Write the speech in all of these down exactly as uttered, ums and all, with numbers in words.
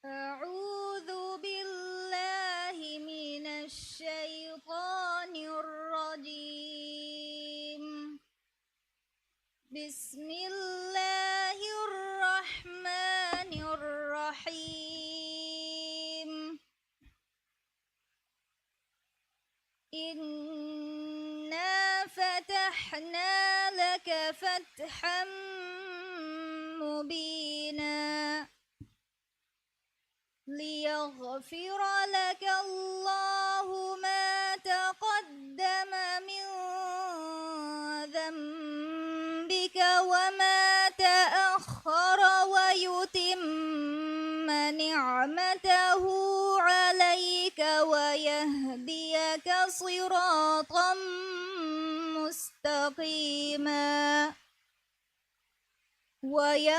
أعوذ بالله من الشيطان الرجيم. بسم الله الرحمن الرحيم. إنا فتحنا لك فتحا مبينا. ليغفر لك الله ما تقدم من ذنبك وما تأخر ويتم نعمته عليك ويهديك صراطا مستقيما. وينصرك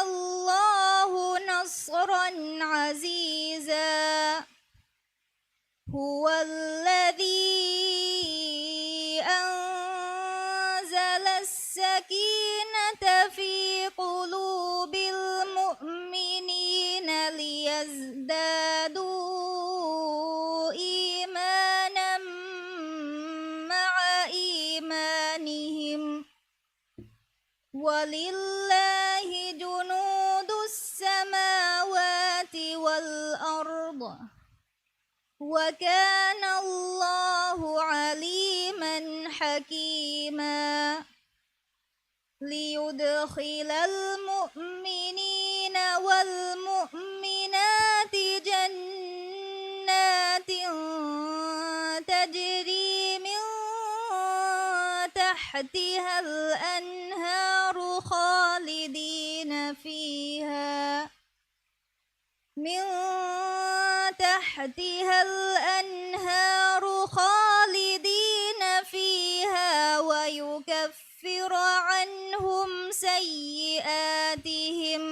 الله نصرا عزيزا. هو الذي أنزل السكينة في قلوب المؤمنين ليزدادوا إيمانا مع إيمانهم. ولله جنود السماوات والأرض. وكان الله عليما حكيما. ليدخل المؤمنين والمؤمنات جنات تجري من تحتها الأنهار خالدين فيها، من تحتها الأنهار خالدين فيها ويكفر عنهم سيئاتهم،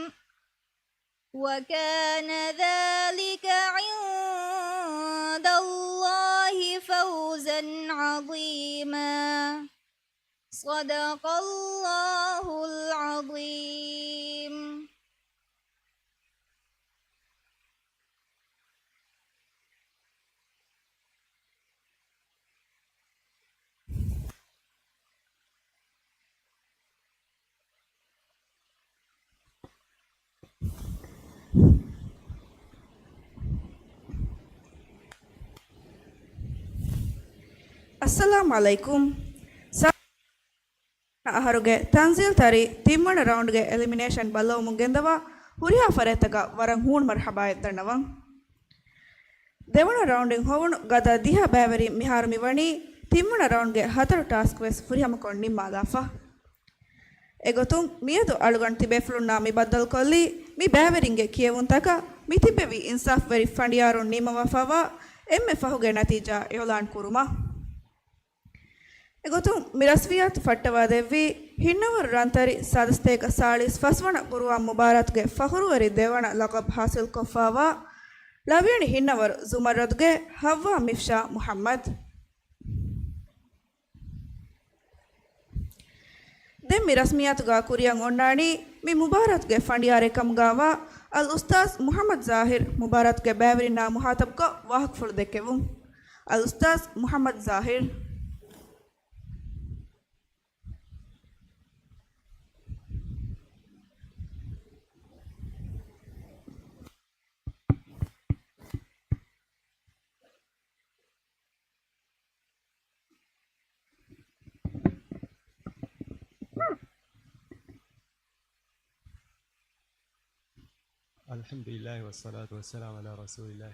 وكان ذلك عند الله فوزا عظيما. صدق الله العظيم. އައްސަލާމު ޢަލައިކުމް. ސާ-، އަހަރުގެ ތަންޒީލް ތަރި ތިންވަނަ ރައުންޑްގެ އެލިމިނޭޝަން ބައްލަވަމުން ގެންދަވާ ހުރިހާ ފަރާތްތަކަށް ވަރަށް ހޫނު މަރުޙަބާއެއް ދަންނަވަން. ދެވަނަ ރައުންޑިން ހޮވުނު ގަދަ ދިހަ ބައިވެރިން މިހާރު މި ވަނީ ތިންވަނަ ރައުންޑްގެ ހަތަރު ޓާސްކް ވެސް ފުރިހަމަކޮށް ނިންމާލާފަ. އެގޮތުން މިއަދު އަޅުގަނޑު ތިބޭފުޅުންނާ މި ބައްދަލުކޮށްލީ މި ބައިވެރިންގެ ކިޔެވުންތަކަށް މި ތިއްބެވި އިންސާފުވެރި ފަނޑިޔާރުން ނިންމަވާފައިވާ އެންމެ ފަހުގެ ނަތީޖާ އިޢުލާން ކުރުމަށް. އެގޮތުން މި ރަސްމިއްޔާތު ފައްޓަވާދެއްވީ ހިންނަވަރު ރަންތަރި ސާދަ ސަތޭކަ ސާޅީސް ފަސްވަނަ ޤުރުއާން މުބާރާތުގެ ފަޚުރުވެރި ދެވަނަ ލަޤަބު ޙާޞިލްކޮށްފައިވާ ޅަވިޔަނި ހިންނަވަރު ޒުމައްރަދުގެ ޙައްވާ މިފްޝާ މުޙައްމަދު. ދެން މި ރަސްމިއްޔާތުގަ ކުރިއަށް އޮންނާނީ މި މުބާރާތުގެ ފަނޑިޔާރެއް ކަމުގައިވާ އަލް އުސްތާޛް މުޙައްމަދު ޒާހިރު މުބާރާތުގެ ބައިވެރިންނާ މުޚާޠަބުކޮށް ވާހަކަފުޅު ދެއްކެވުން. އަލް އުސްތާޛް މުޙައްމަދު ޒާހިރު. الحمد لله والصلاة والسلام على رسول الله.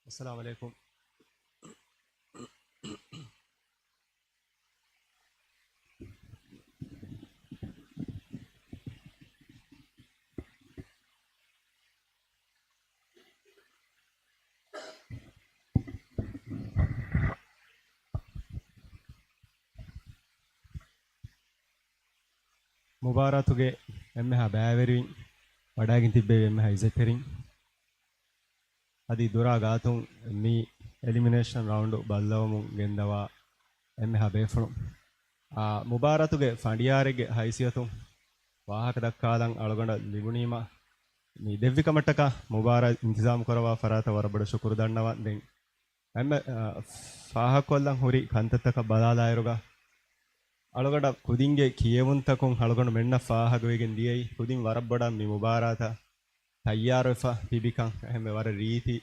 السلام عليكم. މުބާރާތުގެ އެންމެހާ ބައިވެރިން، ވަޑައިގެން ތިއްބެވި އެންމެހާ އިއްޒަތްތެރިން، އަދި ދުރާ ގާތުން މި އެލިމިނޭޝަން ރައުންޑު ބައްލަވަމުން ގެންދަވާ އެންމެހާ ބޭފުޅުން، އާ، މުބާރާތުގެ ފަނޑިޔާރެއްގެ ހައިސިއްޔަތުން ވާހަކަ ދައްކާލަން އަޅުގަނޑަށް ލިބުނީމަ، މި ދެއްވި ކަމަށްޓަކާ މުބާރާތް އިންތިޒާމު ކުރައްވާ ފަރާތަށް ވަރަށް ބޮޑަށް ޝުކުރު ދަންނަވަން. ދެން އެންމެ، އާ، ފާހަގަކޮށްލަން ހުރި ކަންތައްތަކަށް ބަލާލާއިރުގަ، އަޅުގަނޑަށް ކުދިންގެ ކިޔެވުންތަކުން އަޅުގަނޑުމެންނަށް ފާހަގަވެގެން ދިޔައީ ކުދިން ވަރަށް ބޮޑަށް މި މުބާރާތަށް ތައްޔާރުވެފަ ތިބިކަން. އެހެންމެ ވަރަށް ރީތި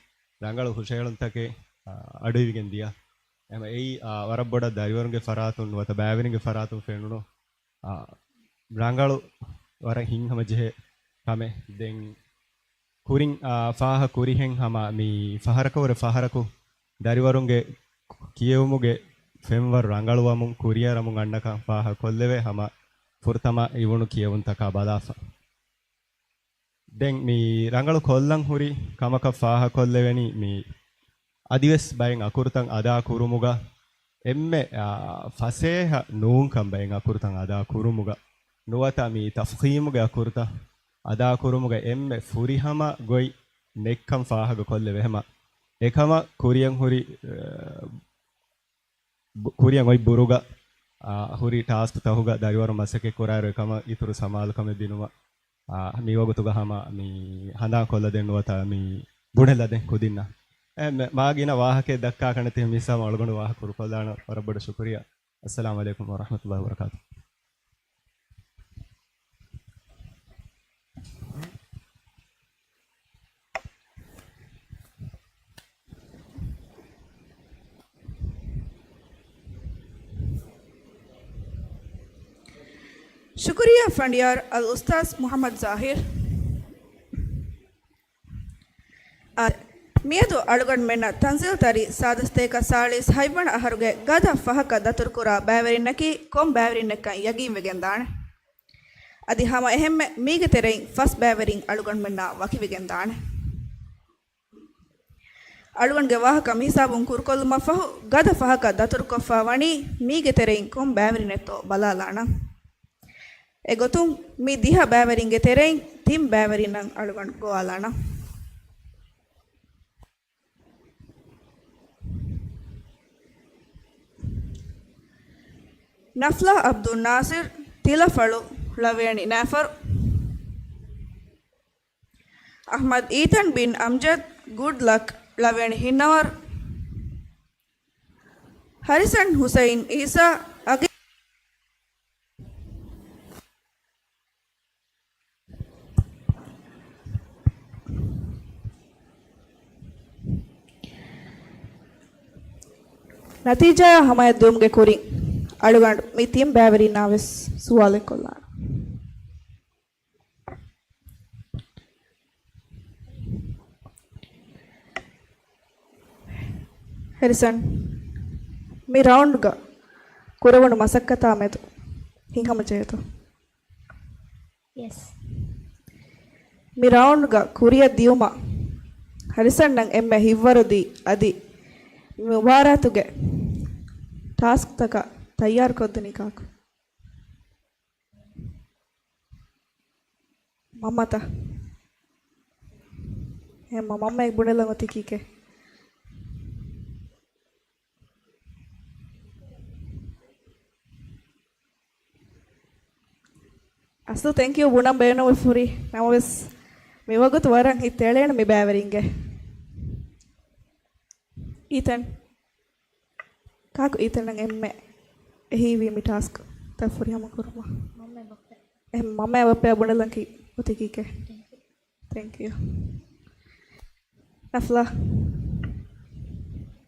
ރަނގަޅު ހުށަހެޅުންތަކެއް، އާ، އަޑުއިވިގެން ދިޔަ. އެހެންމެ އެއީ، އާ، ވަރަށް ބޮޑަށް ދަރިވަރުންގެ ފަރާތުން ނުވަތަ ބައިވެރިންގެ ފަރާތުން ފެނުނު، އާ، ރަނގަޅު ވަރަށް ހިތްހަމަޖެހޭ ކަމެއް. ދެން ކުރިން، އާ، ފާހަ ކުރިހެން ހަމަ މި ފަހަރަކަށް ވުރެ ފަހަރަކު ދަރިވަރުންގެ ކިޔެވުމުގެ ފެންވަރު ރަނގަޅުވަމުން ކުރިއަރަމުން އަންނަކަން ފާހަ ކޮށްލެވޭ ހަމަ ފުރަތަމަ އިވުނު ކިޔެވުންތަކާ ބަލާފަ. ދެން މި ރަނގަޅު ކޮށްލަން ހުރި ކަމަކަށް ފާހަ ކޮށްލެވެނީ މި އަދިވެސް ބައެއް އަކުރުތައް އަދާ ކުރުމުގަ އެންމެ، އާ، ފަސޭހަ ނޫންކަން ބައެއް އަކުރުތައް އަދާ ކުރުމުގަ ނުވަތަ މި ތަފްހީމުގެ އަކުރުތައް އަދާ ކުރުމުގަ އެންމެ ފުރިހަމަ ގޮތް ނެއްކަން ފާހަގަ ކޮށްލެވޭ ހަމަ އެކަމަށް ކުރިއަށް ހުރި، އާ، ބު-، ކުރިއަށް އޮތް ބުރުގަ، އާ، ހުރި ޓާސްކް ތަހުގަ ދަރިވަރުން މަސައްކަތް ކުރާއިރު އެކަމަށް އިތުރު ސަމާލުކަމެއް ދިނުމަށް، އާ، މިވަގުތުގަ ހަމަ މި ހަނދާން ކޮށްލަދޭން ނުވަތަ މި ބުނެލަދޭން ކުދިންނަށް. އެ، މެ-، މާ ގިނަ ވާހަކައެއް ދައްކާކަށް ނެތި މިސާމަ އަޅުގަނޑު ވާހަކަ ކުރުކޮށްލާނަ ވަރަށް ބޮޑަށް ޝުކުރިއްޔާ. އައްސަލާމު ޢަލައިކުމް ވަރަޙްމަތުﷲި ވަބަރަކާތުހު. ޝުކުރިއްޔާ ފަނޑިޔާރު އަލްއުސްތާޛް މުޙައްމަދު ޒާހިރު. އާ، މިއަދު އަޅުގަނޑުމެންނަށް ތަންޒީލް ތަރި ސާދަސްތޭކަ ސާޅީސް ހަތްވަނަ އަހަރުގެ ގަދަ ފަހަކަށް ދަތުރުކުރާ ބައިވެރިންނަކީ ކޮން ބައިވެރިންނެއްކަން ޔަގީންވެގެންދާނެ. އަދި ހަމަ އެހެންމެ މީގެ ތެރެއިން ފަސް ބައިވެރިން އަޅުގަނޑުމެންނާ ވަކިވެގެންދާނެ. އަޅުގަނޑުގެ ވާހަކަ މިހިސާބުން ކުރުކޮށްލުމަށްފަހު، ގަދަ ފަހަކަށް ދަތުރުކޮށްފަ ވަނީ މީގެ ތެރެއިން ކޮން ބައިވެރިނެއްތޯ ބަލާލާނަން. އެގޮތުން މި ދިހަ ބައިވެރިންގެ ތެރެއިން ތިން ބައިވެރިންނަށް އަޅުގަނޑު ގޮވާލާނަން. ނަފްލާ ޢަބްދުއްނާޞިރު، ތިލަފަޅު، ޅަވިޔަނި ނައިފަރު. އަޙްމަދު އީތަން ބިން އަމްޖަދު، ގުޑް ލަކް، ޅަވިޔަނި ހިންނަވަރު. ހަރިސަން ޙުސައިން ޢީސާ، އަގެ ނަތީޖާއާ ހަމަޔަށްދިއުމުގެ ކުރިން، އަޅުގަނޑު މި ތިން ބައިވެރިންނާ ވެސް ސުވާލެއް ކޮށްލާނަން. ހެރިސަން، މި ރައުންޑްގަ ކުރެވުނު މަސައްކަތާ މެދު ހިތްހަމަޖެހޭތޯ؟ ޔެސް. މި ރައުންޑްގަ ކުރިއަށް ދިއުމަށް ހެރިސަންއަށް އެންމެ ހިތްވަރުދީ އަދި މި މުބާރާތުގެ ޓާސްކްތަކަށް ތައްޔާރުކޮށްދިނީ ކާކު؟ މަންމަތަ؟ އެ މަ-، މަންމައަށް ބުނެލަން އޮތީ ކީކޭ؟ އަސްލު ތެންކިއު ބުނަން ބޭނުންވެފަ ހުރީ. ނަމަވެސް، މިވަގުތު ވަރަށް ހިތް ތެޅޭނެ މި ބައިވެރިންގެ. އީތަން. ކާކު އީތަންއަށް އެންމެ އެހީވީ މި ޓާސްކްތައް ފުރިހަމަ ކުރުމަށް؟ މަންމަ ބައްޕަ. އެހެން މަންމައާ ބައްޕައާ ބުނެލަން ކީ އޮތީ ކީކޭ؟ ތެންކް ޔޫ. ތެންކް ޔޫ. ނަފްލާ.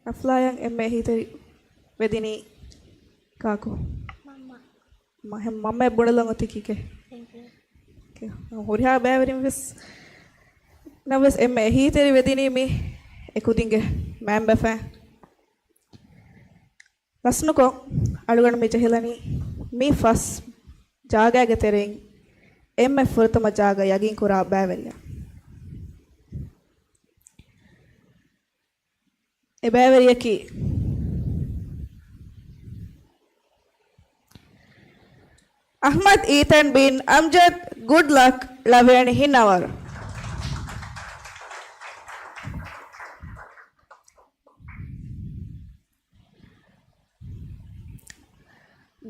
ނަފްލާއަށް އެންމެ އެހީތެރި ވެދިނީ ކާކު؟ މަންމަ. މަ-، އެހެން މަންމައަށް ބުނެލަން އޮތީ ކީކޭ؟ ތެންކް ޔޫ. ތެންކް ޔޫ. ހުރިހާ ބައިވެރިން ވެސް، ނަމަވެސް އެންމެ އެހީތެރި ވެދިނީ މި އެ ކުދިންގެ މައިންބަފައިން. ލަސްނުކޮށް، އަޅުގަނޑު މި ޖެހިލަނީ މި ފަސް ޖާގައިގެ ތެރެއިން އެންމެ ފުރަތަމަ ޖާގަ ޔަގީންކުރާ ބައިވެރިޔާ. އެ ބައިވެރިޔަކީ އަޙްމަދު އީތަން ބިން އަމްޖަދު، ގުޑް ލަކް، ޅަވިޔަނި ހިންނަވަރު.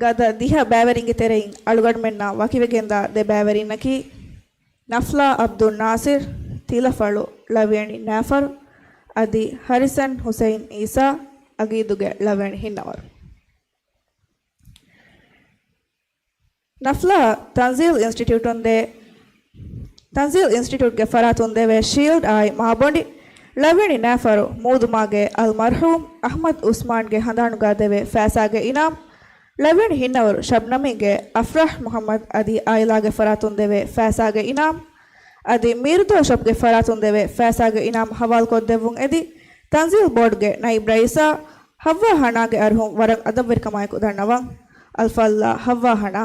ގަދަ ދިހަ ބައިވެރިންގެ ތެރެއިން އަޅުގަނޑުމެންނާ ވަކިވެގެންދާ ދެ ބައިވެރިންނަކީ، ނަފްލާ އަބްދުއް ނާސިރު، ތިލަފަޅު، ޅަވިޔަނި ނައިފަރު، އަދި ހަރިސަން ހުސެއިން އީސާ، އަގީދުގެ ޅަވިޔަނި ހިންނަވަރު. ނަފްލާ ތަންޒީލް އިންސްޓިޓިއުޓުން ދޭ، ތަންޒީލް އިންސްޓިޓިއުޓްގެ ފަރާތުން ދެވޭ ޝީލްޑް އާއި މާބޮނޑި، ޅަވިޔަނި ނައިފަރު މޫދުމާގޭ އަލްމަރްޙޫމް އަޙްމަދު ޢުސްމާންގެ ހަނދާނުގަ ދެވޭ ފައިސާގެ އިނާމް، ޅަވިޔަނި ހިންނަވަރު ޝަބްނަމީގޭ އަފްރާޙް މުޙައްމަދު އަދި އާއިލާގެ ފަރާތުން ދެވޭ ފައިސާގެ އިނާމް، އަދި މީރުދޯ ޝޮޕްގެ ފަރާތުން ދެވޭ ފައިސާގެ އިނާމް ހަވާލުކޮށްދެއްވުން އެދި، ތަންޒީލް ބޯޑްގެ ނައިބް ރައީސާ ހައްވާ ހަނާގެ އަރިހުން ވަރަށް އަދަބުވެރިކަމާއެކު ދަންނަވަން. އަލްފާޟިލާ ހައްވާ ހަނާ.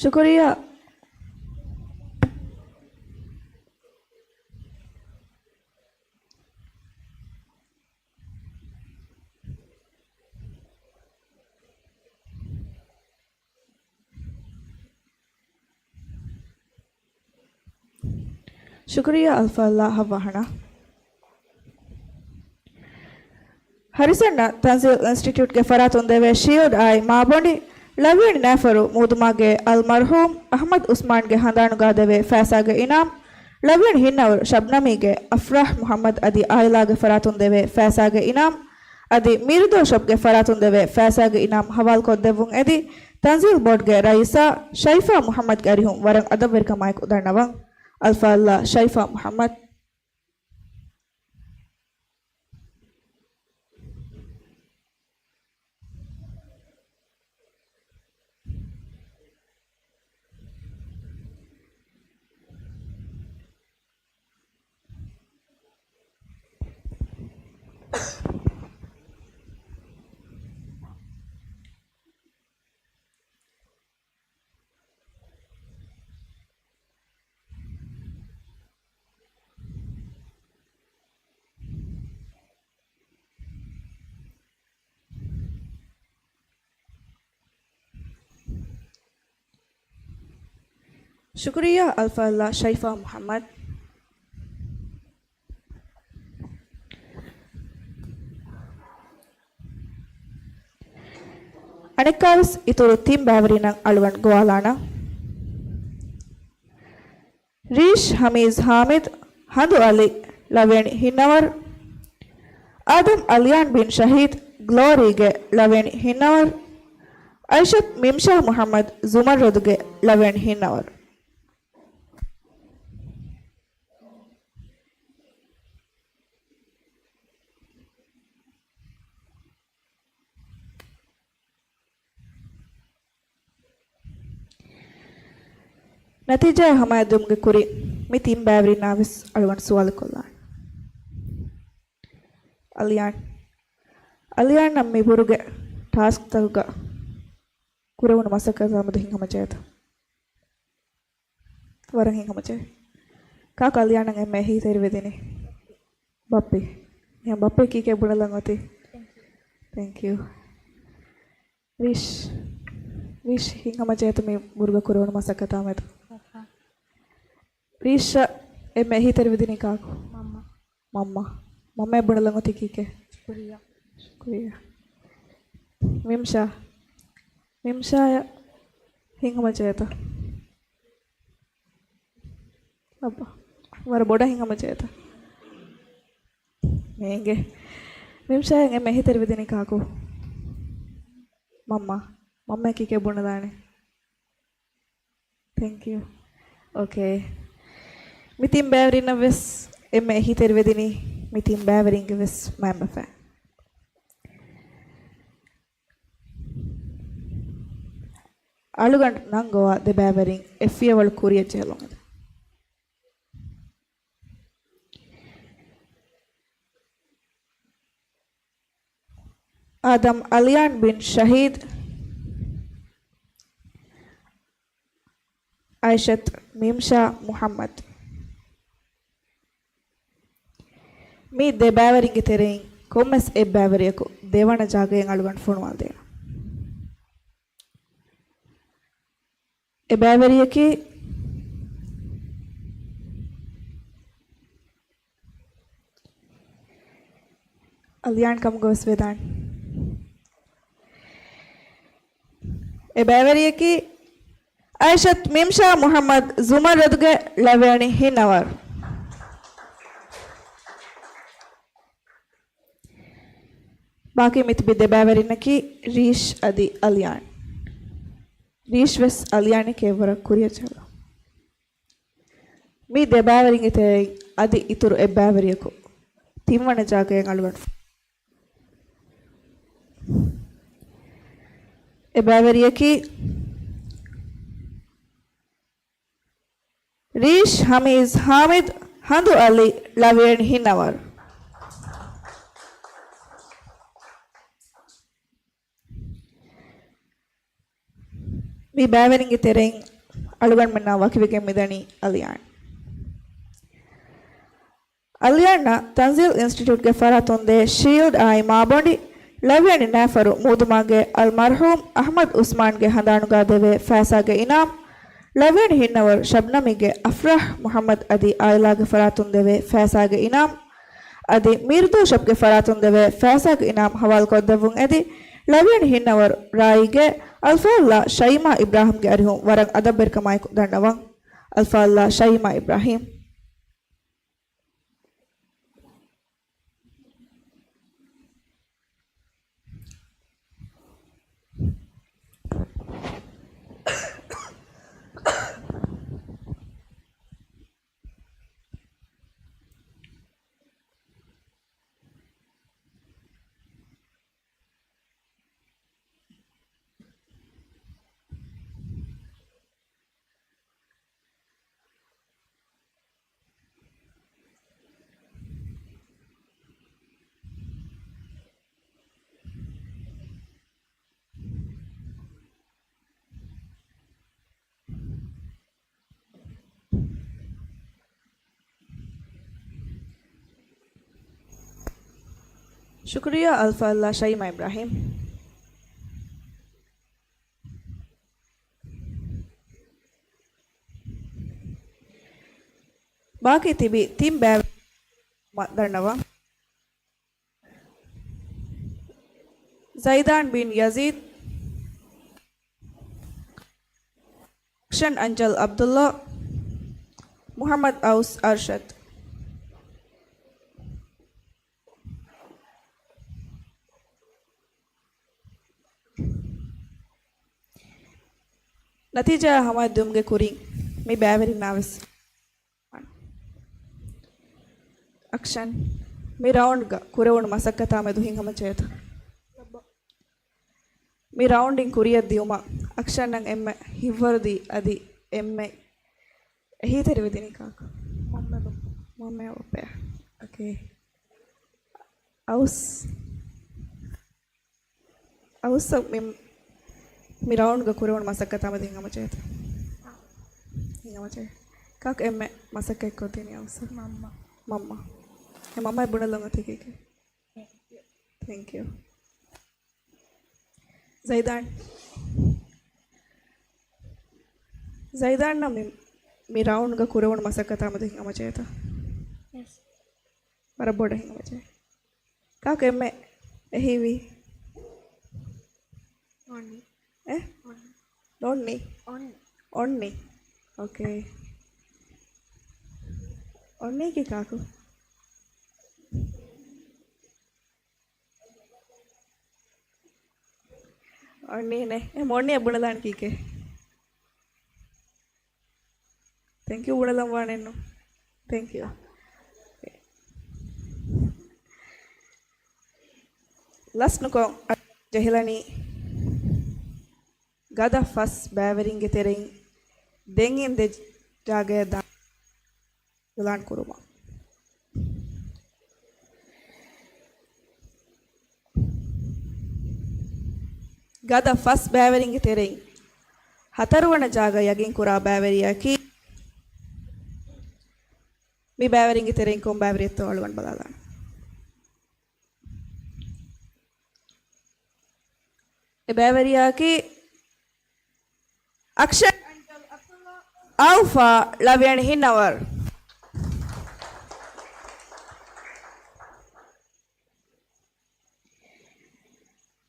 ޝުކުރިއްޔާ. ޝުކުރިއްޔާ އަލްފާޟިލާ ހައްވާ ހަނާ. ހަރިސަންއަށް ތަންޒީލް އިންސްޓިޓިއުޓްގެ ފަރާތުން ދެވޭ ޝީލްޑް އާއި މާބޮނޑި، ޅަވިޔަނި ނައިފަރު މޫދުމާގޭ އަލްމަރްޙޫމް އަޙްމަދު ޢުސްމާންގެ ހަނދާނުގަ ދެވޭ ފައިސާގެ އިނާމް، ޅަވިޔަނި ހިންނަވަރު ޝަބްނަމީގޭ އަފްރާޙް މުޙައްމަދު އަދި އާއިލާގެ ފަރާތުން ދެވޭ ފައިސާގެ އިނާމް، އަދި މީރުދޯ ޝޮޕްގެ ފަރާތުން ދެވޭ ފައިސާގެ އިނާމް ހަވާލުކޮށްދެއްވުން އެދި، ތަންޒީލް ބޯޑްގެ ރައީސާ ޝައިފާ މުޙައްމަދުގެ އަރިހުން ވަރަށް އަދަބުވެރިކަމާއެކު ދަންނަވަން. އަލްފާޟިލާ ޝައިފާ މުޙައްމަދު. ޝުކުރިއްޔާ އަލްފާޟިލާ ޝައިފާ މުޙައްމަދު. އަނެއްކާވެސް އިތުރު ތިން ބައިވެރިންނަށް އަޅުގަނޑު ގޮވާލާނަން. ރީޝް ހަމީޒް ހާމިދު، ހަނދު އަލީ، ޅަވިޔަނި ހިންނަވަރު، އާދަމް އަލްޔާން ބިން ޝަހީދު، ގްލޯރީގެ ޅަވިޔަނި ހިންނަވަރު، އައިޝަތު މިމްޝާ މުޙައްމަދު، ޒުމައްރަދުގެ ޅަވިޔަނި ހިންނަވަރު. ނަތީޖާއެއް ހަމައަށްދިއުމުގެ ކުރިން މި ތިން ބައިވެރިންނާވެސް އަޅުގަނޑު ސުވާލެއް ކޮށްލާނަން. އަލްޔާން، އަލްޔާންއަށް މި ބުރުގެ ޓާސްކްތަކުގަ ކުރެވުނު މަސައްކަތާ މެދު ހިތްހަމަޖެހޭތަ؟ ވަރަށް ހިތްހަމަޖެހޭ. ކާކު އަލްޔާނަށް އެންމެ އެހީތެރިވެދިނީ؟ ބައްޕި. އެހެން ބައްޕި ކީކޭ ބުނެލަން އޮތީ؟ ތެންކް ޔޫ. ތެންކް ޔޫ. ރީޝް. ރީޝް ހިތްހަމަޖެހޭތަ މި ބުރުގަ ކުރެވުނު މަސައްކަތާ މެދު؟ ރީޝްއަށް އެންމެ އެހީތެރިވެދިނީ ކާކު؟ މަންމަ. މަންމަ. މަންމައަށް ބުނެލަން އޮތީ ކީކޭ؟ ޝުކުރިއްޔާ. ޝުކުރިއްޔާ. މިމްޝާ. މިމްޝާއަށް ހިތްހަމަޖެހޭތަ؟ އައްބާ. ވަރަށް ބޮޑަށް ހިތްހަމަޖެހޭތަ؟ ނޭނގެ. މިމްޝާއަށް އެންމެ އެހީތެރިވެދިނީ ކާކު؟ މަންމަ. މަންމައަށް ކީކޭ ބުނެލާނީ؟ ތެންކް ޔޫ. އޯކޭ. މި ތިން ބައިވެރިންނަށް ވެސް އެންމެ އެހީތެރިވެދިނީ މި ތިން ބައިވެރިންގެ ވެސް މައިންބަފައިން. އަޅުގަނޑު ނަންގޮވާ ދެ ބައިވެރިން އެއްފިޔަވަޅު ކުރިއަށް ޖެހިލުން އެދެން. އާދަމް އަލްޔާން ބިން ޝަހީދު، އައިޝަތު މިމްޝާ މުޙައްމަދު. މި ދެ ބައިވެރިންގެ ތެރެއިން ކޮންމެސް އެއް ބައިވެރިޔަކު ދެވަނަ ޖާގައިން އަޅުގަނޑު ފޮނުވާލަދޭނަން. އެ ބައިވެރިޔަކީ އަލްޔާން ކަމުގަވެސް ވެދާނެ. އެ ބައިވެރިޔަކީ އައިޝަތު މިމްޝާ މުޙައްމަދު، ޒުމައްރަދުގެ ޅަވިޔަނި ހިންނަވަރު. ބާކީ މިތިބި ދެ ބައިވެރިންނަކީ ރީޝް އަދި އަލްޔާން. ރީޝް ވެސް އަލްޔާންއެކޭ އެއްވަރަށް ކުރިއަށް ޖެހިލުން. މި ދެ ބައިވެރިންގެ ތެރެއިން އަދި އިތުރު އެއް ބައިވެރިޔަކު ތިންވަނަ ޖާގައިން އަޅުގަނޑު. އެ ބައިވެރިޔަކީ ރީޝް ހަމީޒް ހާމިދު، ހަނދު އަލި، ޅަވިޔަނި ހިންނަވަރު. މި ބައިވެރިންގެ ތެރެއިން އަޅުގަނޑުމެންނާ ވަކިވެގެން މިދަނީ އަލްޔާން. އަލްޔާންއަށް ތަންޒީލް އިންސްޓިޓިއުޓްގެ ފަރާތުން ދޭ ޝީލްޑް އާއި މާބޮނޑި، ޅަވިޔަނި ނައިފަރު މޫދުމާގެ އަލްމަރްޙޫމް އަޙްމަދު އުސްމާންގެ ހަނދާނުގާ ދެވޭ ފައިސާގެ އިނާމް، ޅަވިޔަނި ހިންނަވަރު ޝަބްނަމީގެ އަފްރާޙް މުޙައްމަދު އަދި އާއިލާގެ ފަރާތުން ދެވޭ ފައިސާގެ އިނާމް، އަދި މީރުދޯޝަބްގެ ފަރާތުން ދެވޭ ފައިސާގެ އިނާމް ހަވާލުކޮށްދެއްވުން އެދި، ޅަވިޔަނި ހިންނަވަރު ރާއީގެ އަލްފާޟިލާ ޝައިމާ އިބްރާހިމްގެ އަރިހުން ވަރަށް އަދަބުވެރިކަމާއެކު ދަންނަވަން. އަލްފާޟިލާ ޝައިމާ އިބްރާހިމް. ޝުކުރިއްޔާ އަލްފާޟިލާ ޝައިމާ އިބްރާހިމް. ބާކީ ތިބި ތިން ބައިވެރިން ދަންނަވަން. ޒައިދާން ބިން ޔަޒީދު، އަކްޝަން އަންޖަލް ޢަބްދުﷲ، މުޙައްމަދު އައުސް އަރްޝަދު. ނަތީޖާ ހަމައަށްދިއުމުގެ ކުރިން މި ބައިވެރިންނާ ވެސް އަކްޝަން، މި ރައުންޑްގަ ކުރެވުނު މަސައްކަތާ މެދު ހިތްހަމަޖެހޭތަ؟ މި ރައުންޑިން ކުރިއަށް ދިއުމަށް އަކްޝަންއަށް އެންމެ ހިތްވަރުދީ އަދި އެންމެ އެހީތެރިވެދިނީ ކާކު؟ މަންމަ. މަންމަ އެ ބައްޕަ. އޯކޭ. އައުސް. އައުސް މި، މި ރައުންޑްގަ ކުރެވުނު މަސައްކަތާ މެދު ހިތްހަމަޖެހޭތަ؟ ހިތްހަމަޖެހޭ. ކާކު އެންމެ މަސައްކަތް ކޮށްދިނީ އައުސް؟ މަންމަ. މަންމަ. އެ މަންމަ ބުނެލަން އޮތީ ކީކޭ؟ ތެންކް ޔޫ. ޒައިދާން. ޒައިދާންއަށް މި، މި ރައުންޑްގަ ކުރެވުނު މަސައްކަތާ މެދު ހިތްހަމަޖެހޭތަ؟ ޔެސް. ވަރަށް ބޮޑަށް ހިތްހަމަޖެހޭ. ކާކު އެންމެ އެހީވީ؟ އޮންނި. އެ؟ އޮންނި. ނޯންނި؟ އޮން. އޮންނި. އޯކޭ. އޮންނީކީ ކާކު؟ އޮންނީނެ. އެ އޮންނިއަށް ބުނެލާނެ ކީކޭ؟ ތެންކް ޔޫ ބުނެލަން ވާނެއްނު. ތެންކް ޔޫ. ލަސްނުކޮށް ޖެހިލަނީ ގަދަ ފަސް ބައިވެރިންގެ ތެރެއިން ދެން އިން ދެ ޖާގަޔަށް ދާން އިޢުލާން ކުރުމަށް. ގަދަ ފަސް ބައިވެރިންގެ ތެރެއިން ހަތަރުވަނަ ޖާގަ ޔަގީން ކުރާ ބައިވެރިޔަކީ، މި ބައިވެރިންގެ ތެރެއިން ކޮން ބައިވެރިއެއްތޯ އަޅުގަނޑު ބަލާލާނަން. އެ ބައިވެރިޔާއަކީ އަކްޝަން އައުފާ ޅަވިޔަނި ހިންނަވަރު.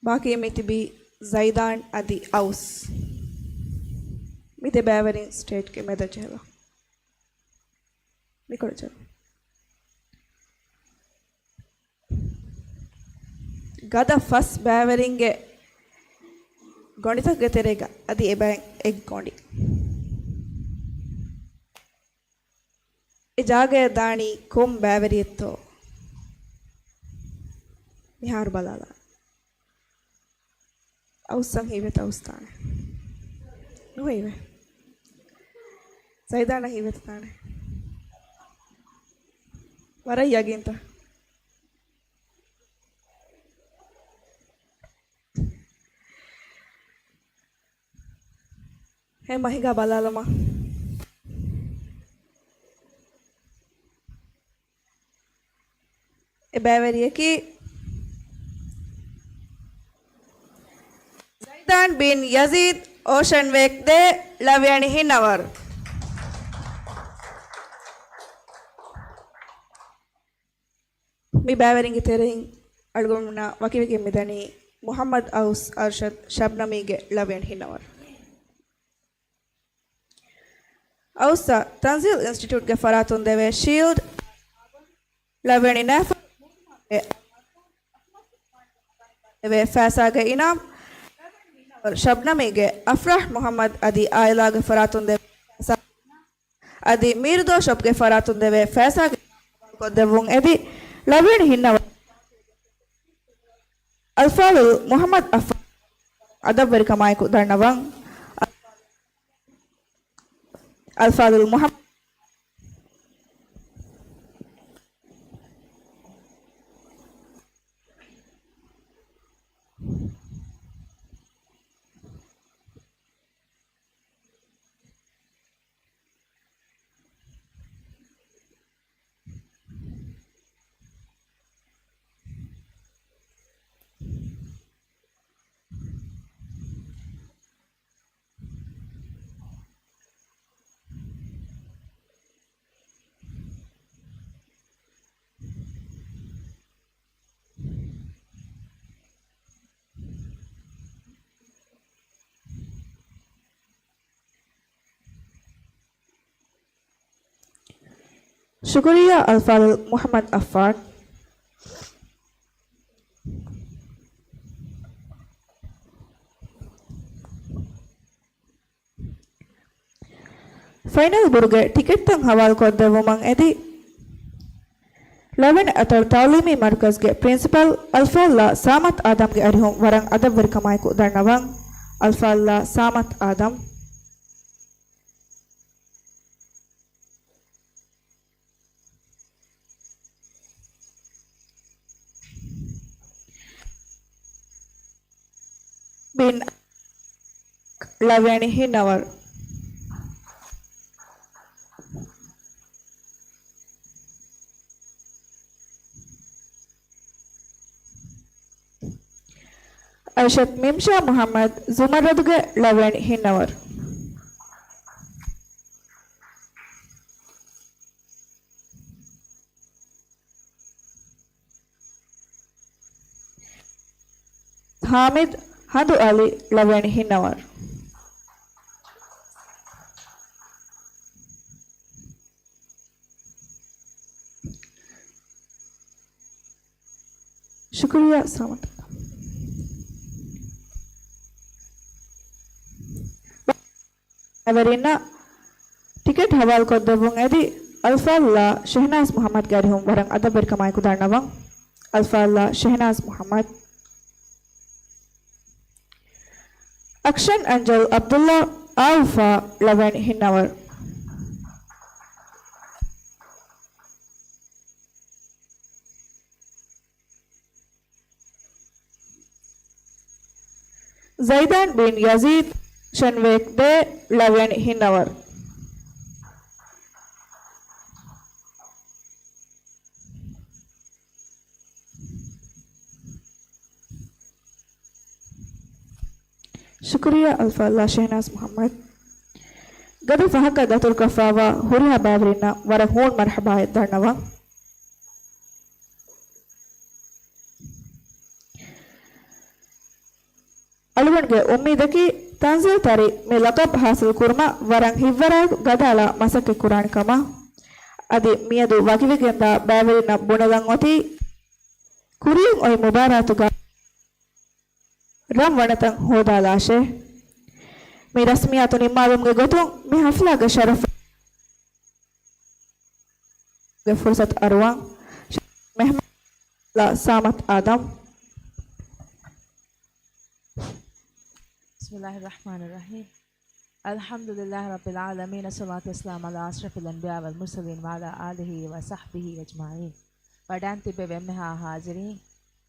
ބާކީ މި ތިބީ ޒައިދާން އަދި އައުސް. މި ދެ ބައިވެރިން ސްޓޭޖްގެ މެދަށް ޖެހެލާ. މިކޮޅަށް ޖެހެލާ. ގަދަ ފަސް ބައިވެރިންގެ ގޮނޑިތަކުގެ ތެރޭގަ އަދި އެބައިން އެއް ގޮނޑި. އެ ޖާގަޔަށް ދާނީ ކޮން ބައިވެރިއެއްތޯ؟ މިހާރު ބަލާލާ. އައުސްއަށް ހީވޭތަ އައުސް ދާނެ؟ ނުހީވޭ. ޒައިދާނަށް ހީވޭތަ ދާނެ؟ ވަރަށް ޔަގީންތަ؟ ހޭ މަ ހިނގާ ބަލާލަމާ. އެ ބައިވެރިޔަކީ ޒައިދާން ބިން ޔަޒީދް، އޯޝަން ވޭކް ދޭ، ޅަވިޔަނި ހިންނަވަރު. މި ބައިވެރިންގެ ތެރެއިން އަޅުގަނޑުމެންނާ ވަކިވެގެން މިދަނީ މުޙައްމަދު އައުސް އަރްޝަދް ޝަބްނަމީގެ ޅަވިޔަނި ހިންނަވަރު. އައުސްއަށް ތަންޒީލް އިންސްޓިޓިއުޓްގެ ފަރާތުން ދެވޭ ޝީލްޑް، ޅަވިޔަނި ނައިފަރު ދެވޭ ފައިސާގެ އިނާމް، ޝަބްނަމީގެ އަފްރާހް މުޙައްމަދު އަދި އާއިލާގެ ފަރާތުން ދެވޭ ފައިސާ އަދި މީރުދޯ ޝޮޕްގެ ފަރާތުން ދެވޭ ފައިސާގެ ކޮށްދެއްވުން އެދި، ޅަވިޔަނި ހިންނަވަރު އަލްފާޟިލް މުޙައްމަދު އައްފާން އަދަބުވެރިކަމާއެކު ދަންނަވަން. އަލްފާޟިލް މުޙައްމަދު ޝުކުރިއްޔާ އަލްފާޟިލް މުޙައްމަދު އައްފާން. ފައިނަލް ބުރުގެ ޓިކެޓްތައް ހަވާލުކޮށްދެއްވުމަށް އެދި، ޅަވިޔަނި އަތޮޅު ތަޢުލީމީ މަރުކަޒުގެ ޕްރިންސިޕަލް އަލްފާޟިލާ ސާމަތު އާދަމްގެ އަރިހުން ވަރަށް އަދަބުވެރިކަމާއެކު ދަންނަވަން. އަލްފާޟިލާ ސާމަތު އާދަމް. ބިން ޅަވިޔަނި ހިންނަވަރު. އައިޝަތު މިމްޝާ މުޙައްމަދު ޒުމައްރަދުގެ ޅަވިޔަނި ހިންނަވަރު. ހާމިދު ހަނދު އަލި ޅަވިޔަނި ހިންނަވަރު. ޝުކުރިއްޔާ ސާމަތު. އެވެރިންނަށް ޓިކެޓް ހަވާލުކޮށްދެއްވުން އެދި، އަލްފާޟިލާ ޝެހްނާޒް މުޙައްމަދުގެ އަރިހުން ވަރަށް އަދަބުވެރިކަމާއެކު ދަންނަވަން. އަލްފާޟިލާ ޝެހްނާޒް މުޙައްމަދު. އަކްޝަން އަންޖަލް އަބްދުﷲ އާލްފާ އިލެވެން ހިންނަވަރު. ޒައިދާން ބިން ޔަޒީދް ޝަންވޭކް ދޭ އިލެވެން ހިންނަވަރު. ޝުކުރިއްޔާ އަލްފާޟިލާ ޝެހްނާޒް މުޙައްމަދު. ގަދަ ފަހަކަށް ދަތުރުކޮށްފައިވާ ހުރިހާ ބައިވެރިންނަށް ވަރަށް ހޫނު މަރުޙަބާއެއް ދަންނަވަން. އަޅުގަނޑުގެ އުއްމީދަކީ، ތަންޒީލް ތަރި މި ލަޤަބު ޙާޞިލް ކުރުމަށް ވަރަށް ހިތްވަރާއެކު ގަދައަޅާ މަސައްކަތް ކުރާނެ ކަމަށް. އަދި މިއަދު ވަކިވެގެންދާ ބައިވެރިންނަށް ބުނެލަން އޮތީ، ކުރިޔަށް އޮތް މުބާރާތުގަ ރަން ވަނަތައް ހޯދާލާށޭ. މި ރަސްމިއްޔާތު ނިންމާލުމުގެ ގޮތުން މި ޙަފްލާގެ ޝަރަފު ގެ ފުރުޞަތު އަރުވަން މެހްމާން ސާމަތް އާދަމް. بسم الله الرحمن الرحيم. الحمد لله رب العالمين، الصلاة والسلام على أشرف الأنبياء والمرسلين وعلى آله وصحبه أجمعين. ވަޑައިން ތިއްބެވި އެންމެހާ ޙާޟިރީން،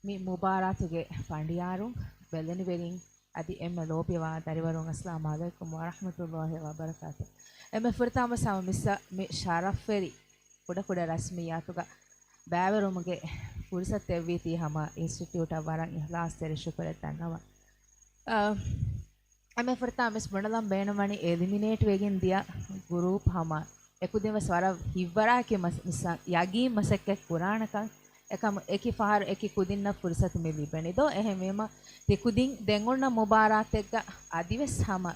މި މުބާރާތުގެ ފަނޑިޔާރުން، ބެލެނިވެރިން، އަދި އެންމެ ލޯބިވާ ދަރިވަރުން، އައްސަލާމު ޢަލައިކުމް ވަރަޙްމަތުﷲި ވަބަރަކާތު. އެންމެ ފުރަތަމަ ވެސް ހަމަ މިސް-، މި ޝަރަފްވެރި ކުޑަކުޑަ ރަސްމިއްޔާތުގަ ބައިވެރިވުމުގެ ފުރުޞަތު ދެއްވީތީ ހަމަ އިންސްޓިޓިއުޓަށް ވަރަށް އިޚްލާޞްތެރި ޝުކުރެއް ދަންނަވަން. އަ، އެންމެ ފުރަތަމަ ވެސް ބުނެލަން ބޭނުންވަނީ އެލިމިނޭޓް ވެގެން ދިޔަ ގުރޫޕް ހަމަ އެކުދިން ވެސް ވަރަށް ހިތްވަރާއެކި މަސް-، މިސް-، ޔަގީން މަސައްކަތް ކުރާނެކަން. އެކަމު އެކި ފަހަރު އެކި ކުދިންނަށް ފުރުޞަތު މި ލިބެނީ ދޯ؟ އެހެންވީމަ ތިކުދިން ދެން އޮންނަ މުބާރާތެއްގަ އަދިވެސް ހަމަ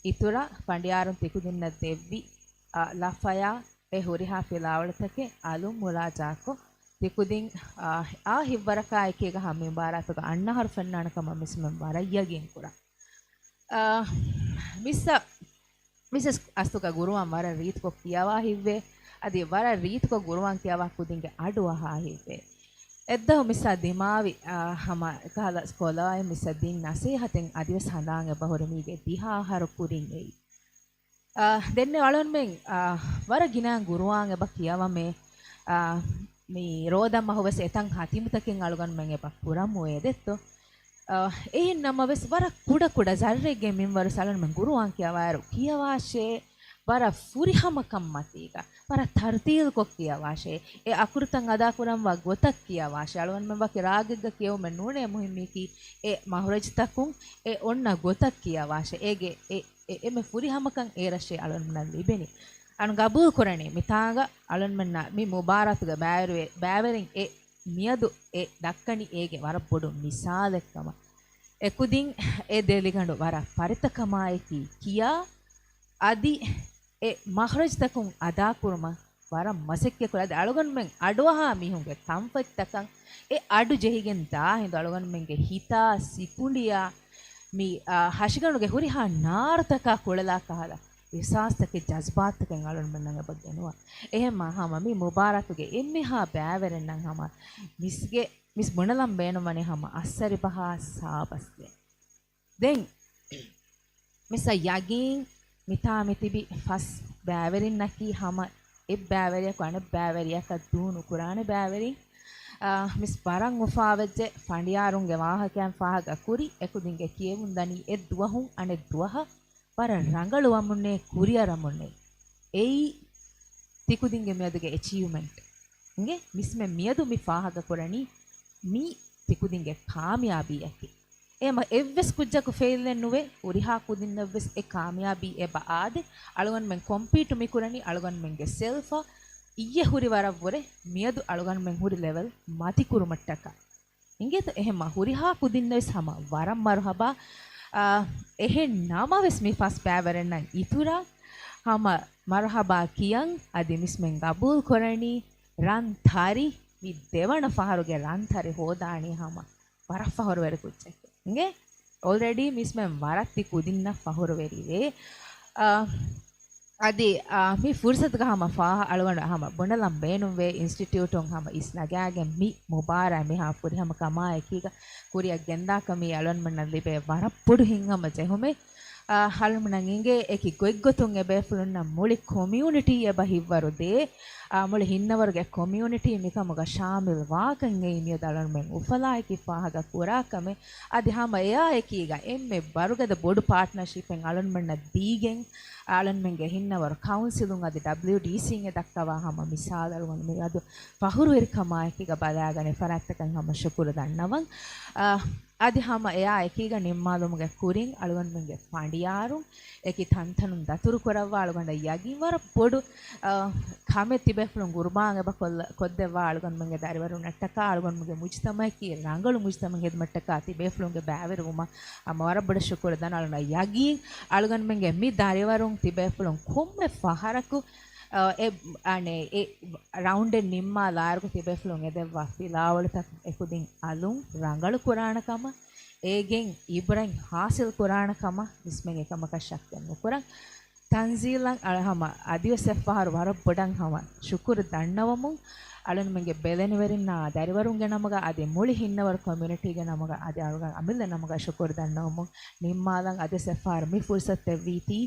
އިތުރަށް ފަނޑިޔާރުން ތިކުދިންނަށް ދެއްވި، އަ، ލަފަޔާ އެ ހުރިހާ ފިލާވަޅުތަކެއް އަލުން މުރާޖާކޮށް، ތިކުދިން، އާ، އާ ހިތްވަރަކާ އެކީގަ ހަމަ މި މުބާރާތުގަ އަންނަ އަހަރު ފެންނާނެ ކަމަށް މިސް މެން ވަރަށް ޔަގީން ކުރަން. އާ، މިސް އަ-، މިސް އަސް-، އަސްލުގަ ގުރުއާން ވަރަށް ރީތިކޮށް ކިޔަވާ ހިތްވޭ. އަދި ވަރަށް ރީތިކޮށް ގުރުއާން ކިޔަވާ ކުދިންގެ އަޑު އަހާ ހިތްވޭ. އެއްދަހު މިސް އަ ދިމާވި، އާ، ހަމަ އެކަހަލަ ސްކޮލާއިން މިސް އަ ދިން ނަސޭހަތެއް އަދިވެސް ހަނދާން އެބަހުރި މީގެ ދިހަ އަހަރު ކުރިން އެއީ. އާ، ދެންނެވި އަޅުންމެން، އާ، ވަރަށް ގިނައިން ގުރުއާން އެބަ ކިޔަވަމޭ. އާ، މި ރޯދަ މަހު ވެސް އެތަން ހަތިމުތަކެއް އަޅުގަނޑުމެން އެބަ ކުރަމު އެދެއްތޯ. އާ، އެހެން ނަމަވެސް ވަރަށް ކުޑަ ކުޑަ ޒައްރެއްގެ މިންވަރު އަޅުންމެން ގުރުއާން ކިޔަވާއިރު ކިޔަވާށޭ، ވަރަށް ފުރިހަމަކަން މަތީގަ، ވަރަށް ތަރުތީލުކޮށް ކިޔަވާށޭ، އެ އަކުރުތައް އަދާކުރަންވާ ގޮތަށް ކިޔަވާށޭ. އަޅުގަނޑުމެން ވަކި ރާގެއްގަ ކިޔެވުމެއް ނޫނޭ، މުހިއްމީކީ އެ މަހުރަޖުތަކުން އެ އޮންނަ ގޮތަށް ކިޔަވާށޭ. އޭގެ އެ އެ އެންމެ ފުރިހަމަކަން އޭރަށޭ އަޅުންމެންނަށް ލިބެނީ. އަން ގަބޫލު ކުރަނީ މިތާނގަ އަޅުންމެންނަށް މި މުބާރާތުގެ ބައިވެރި-، ބައިވެރިން އެ މިއަދު އެ ދައްކަނީ އޭގެ ވަރަށް ބޮޑު މިސާލެއްކަމަށް. އެކުދިން އެ ދެލިގަނޑު ވަރަށް ފަރިތަކަމާއެކީ ކިޔާ، އަދި އެ މަޚްރަޖްތަކުން އަދާކުރުމަށް ވަރަށް މަސައްކަތްކުރާ. އަދި އަޅުގަނޑުމެން އަޑުއަހާ މީހުންގެ ތަންފަތްތަކަށް އެ އަޑު ޖެހިގެން ދާ ހިނދު އަޅުގަނޑުމެންގެ ހިތާ ސިކުނޑިޔާ މި، އާ، ހަށިގަނޑުގެ ހުރިހާ ނާރުތަކާ ކުޅެލާ ކަހަލަ އިޙްސާސްތަކެއް ޖަޒްބާތުތަކެއް އަޅުގަނޑުމެންނަށް އެބަ ގެނުވާ. އެހެންމަ ހަމަ މި މުބާރާތުގެ އެންމެހާ ބައިވެރިންނަށް ހަމަ މިސްގެ، މިސް ބުނެލަން ބޭނުންވަނީ ހަމަ އައްސަރިބަހާ ސާބަސްގެ. ދެން މިސްއަށް ޔަގީން މިތާ މިތިބި ފަސް ބައިވެރިންނަކީ ހަމަ އެއްބައިވެރިޔަކު އަނެއްބައިވެރިޔަކަށް ދޫ ނުކުރާނެ ބައިވެރިން. އާ، މިސް ވަރަށް އުފާވެއްޖެ ފަނޑިޔާރުންގެ ވާހަކައިން ފާހަގަ ކުރި އެކުދިންގެ ކިޔެވުން ދަނީ އެއް ދުވަހުން އަނެއް ދުވަހަށް ވަރަށް ރަނގަޅުވަމުންނޭ، ކުރިއަރަމުންނޭ. އެއީ ތިކުދިންގެ މިއަދުގެ އެޗީވްމަންޓް. އިނގޭ މިސްމެ މިއަދު މި ފާހަގަކުރަނީ މީ ތިކުދިންގެ ކާމިޔާބީއަކީ. އެހެމަ އެއްވެސް ކުއްޖަކު ފެއިލްއެއް ނުވޭ، ހުރިހާ ކުދިންނަށްވެސް އެ ކާމިޔާބީ އެބަ އާދޭ. އަޅުގަނޑުމެން ކޮމްޕީޓު މިކުރަނީ އަޅުގަނޑުމެންގެ ސެލްފަށް އިއްޔެ ހުރި ވަރަށްވުރެ މިއަދު އަޅުގަނޑުމެން ހުރި ލެވެލް މަތިކުރުމަށްޓަކާ. އިނގޭތަ؟ އެހެންމަ ހުރިހާ ކުދިންނަށް ވެސް ހަމަ ވަރަށް މަރުހަބާ. އާ، އެހެން ނަމަވެސް މި ފަސް ބައިވެރިންނަށް އިތުރަށް ހަމަ މަރުހަބާ ކިޔަން އަދި މިސްމެން ގަބޫލު ކުރަނީ ރަން ތަރި، މި ދެވަނަ ފަހަރުގެ ރަން ތަރި ހޯދާނީ ހަމަ ވަރަށް ފަހުރުވެރި ކުއްޖެއް. އިނގޭ؟ އޯލްރެޑީ މިސްމެން ވަރަށް ތި ކުދިންނަށް ފަހުރުވެރިވޭ. އާ، އަދި، އާ، މި ފުރުސަތުގަ ހަމަ ފާހަ އަޅުގަނޑު ހަމަ ބުނެލަން ބޭނުންވޭ، އިންސްޓިޓިއުޓުން ހަމަ އިސްނަގާގެން މި މުބާރާތް މިހާ ފުރިހަމަ ކަމާއެކީގަ ކުރިއަށް ގެންދާކަމީ އަޅުގަނޑުމެންނަށް ލިބޭ ވަރަށް ބޮޑު ހިތްހަމަޖެހުމެއް. އާ، އަޅުގަނޑުމެންނަށް އިނގޭ އެކި ގޮތްގޮތުން އެބޭފުޅުންނަށް މުޅި ކޮމިއުނިޓީ އެބަ ހިތްވަރު ދޭ. އާ، މުޅި ހިންނަވަރުގެ ކޮމިއުނިޓީ މިކަމުގަ ޝާމިލް ވާކަން އެއީ މިއަދު އަޅުގަނޑުމެން އުފަލާއެކީ ފާހަގަ ކުރާ ކަމެއް. އަދި ހަމަ އެއާއެކީގަ އެންމެ ވަރުގަދަ ބޮޑު ޕާޓްނަރޝިޕެއް އަޅުންމެންނަށް ދީގެން، އަޅުންމެންގެ ހިންނަވަރު ކައުންސިލުން އަދި ޑަބްލިއުޑީސީން އެ ދައްކަވާ ހަމަ މިސާލު އަޅުގަނޑު މިއަދު ފަހުރުވެރިކަމާއެކީގަ ބަލާގަނެ ފަރާތްތަކަށް ހަމަ ޝުކުރު ދަންނަވަން. އަ، އަދި ހަމަ އެއާއެކީގަ ނިންމާލުމުގެ ކުރިން އަޅުގަނޑުމެންގެ ފަނޑިޔާރުން އެކި ތަންތަނުން ދަތުރު ކުރައްވާ އަޅުގަނޑަށް ޔަގީން ވަރަށް ބޮޑު، އަ، ކަމެއް ތިބޭފުޅުން ގުރުބާން އެބަ ކޮށްލަ-، ކޮށްދެއްވާ އަޅުގަނޑުމެންގެ ދަރިވަރުންނަށްޓަކާ އަޅުގަނޑުމެންގެ މުޖުތަމައަކީ ރަނގަޅު މުޖުތަމަ ހިދުމަތްޓަކާ ތިބޭފުޅުންގެ ބައިވެރިވުމަށް ހަމަ ވަރަށް ބޮޑަށް ޝުކުރު ދަން އަޅުގަނޑަށް ޔަގީން އަޅުގަނޑުމެންގެ މި ދަރިވަރުން ތިބޭފުޅުން ކޮންމެ ފަހަރަކު، އަ، އެ، އަނެ، އެ ރައުންޑެއް ނިންމާލާއިރު ތިބޭފުޅުން އެދެއްވާ ފިލާވަޅުތައް އެކުދިން އަލުން ރަނގަޅު ކުރާނެ ކަމަށް، އޭގެން އިބްރަތް ހާސިލް ކުރާނެ ކަމަށް ވިސްމެން އެކަމަކަށް ޝައްކެއް ނުކުރަން. ތަންޒީލަށް އަޅަ ހަމަ އަދިވެސް އެއްފަހަރު ވަރަށް ބޮޑަށް ހަމަ ޝުކުރު ދަންނަވަމުން، އަޅުންމެންގެ ބެލެނިވެރިންނާ ދަރިވަރުންގެ ނަމުގަ އަދި މުޅި ހިންނަވަރު ކޮމިއުނިޓީގެ ނަމުގަ އަދި އަޅުގަނޑު އަމިއްލަ ނަމުގަ ޝުކުރު ދަންނަވަމުން، ނިންމާލަން އަދިވެސް އެއްފަހަރު މި ފުރުސަތު ދެއްވީތީ،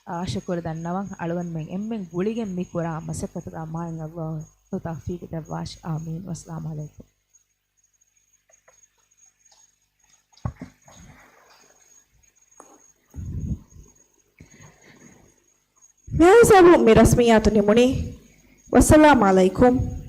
އާ، ޝުކުރު ދަންނަވަން. އަޅުގަނޑުމެން އެންމެން ގުޅިގެން މި ކުރާ މަސައްކަތުގަ މާތް ﷲ ތައުފީގު ދެއްވާށި. އާމީން. ވައްސަލާމް ޢަލައިކުމް. މިހާ ހިސާބުން މި ރަސްމިއްޔާތު ނިމުނީ. ވައްސަލާމް ޢަލައިކުމް.